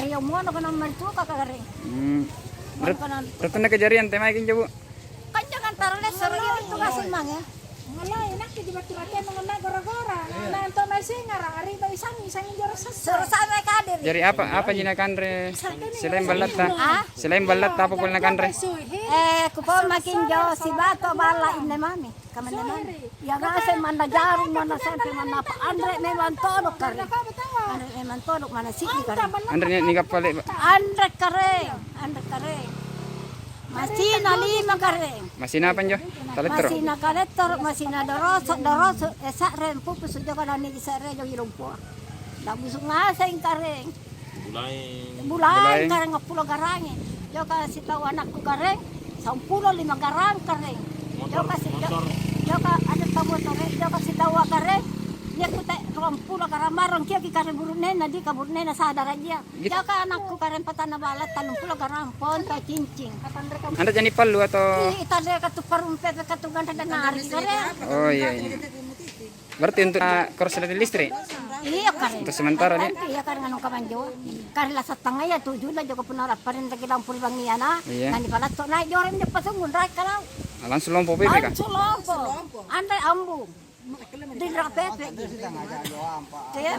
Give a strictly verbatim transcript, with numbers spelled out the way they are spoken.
Iya, muano kana maricuka ka gareng. Hmm. Muano kana. Ret-, retunna kejarian temae kinjo, Bu? Kan jangan taruh lesser, iya, itu kasih mang, ya. Ngalai, nakke ji battu rateang mengenai gora-gora. Nah, untuk nasi ngara, ari bai sangi, sangi joro sasa. Suruh sana kadir. Jari apa, apa ji nakanre selain ballatta? Ah? Selain ballatta apa pole nakanre? Eh, kupau makin jo, si bato balla inne mami. Kamma memang. Iya ngaseng manna jarung, manna sempe, manna apa. Anre memang todok kare. Anre memang todok, manna siki kare. Anre ni, ni kappale, Pak? Anre kare, anre kare. Masina lima kare. Masina apa, Njo? Talettoro? Masina kalettoro, masina doroso, doroso, eh, sa're, pupusu joka nani sa're, jogi lompoa. Nabusung ngaseng kare. Bulaeng. Bulaeng. Bulaeng. Kareng appulo garangi. Joka sitau anakku kareng, sampulo lima garang kareng. Motor, joka si-, motor. Joka ada tau motore, joka sitaua kareng. Nia kute ruampulo garang marang kioki kareng burunena, di kaburunena sadara jia. Gitu. Joka anakku kareng patanna bala, tallumpulo garang, ponto, cincing. Anda jadi pallu atau? Ih, tadi katu parumpe, katu ganda dan nari kareng. Oh, iya, iya. Berarti untuk, ah, korsleting listrik? Iya, kare. Untuk sementara, nih? Iya, kare, nganu kamanjo. Kare la sattangaya tujuh na joko punna lapparing lagi lampu ri bangngiana. Iya. Nani palatto naik jorong jeppa sunggun raik kalau. Ah, langsung lompo pepe, Kak? Langsung lompo. Anre ambu. Dinra pepe. Iya.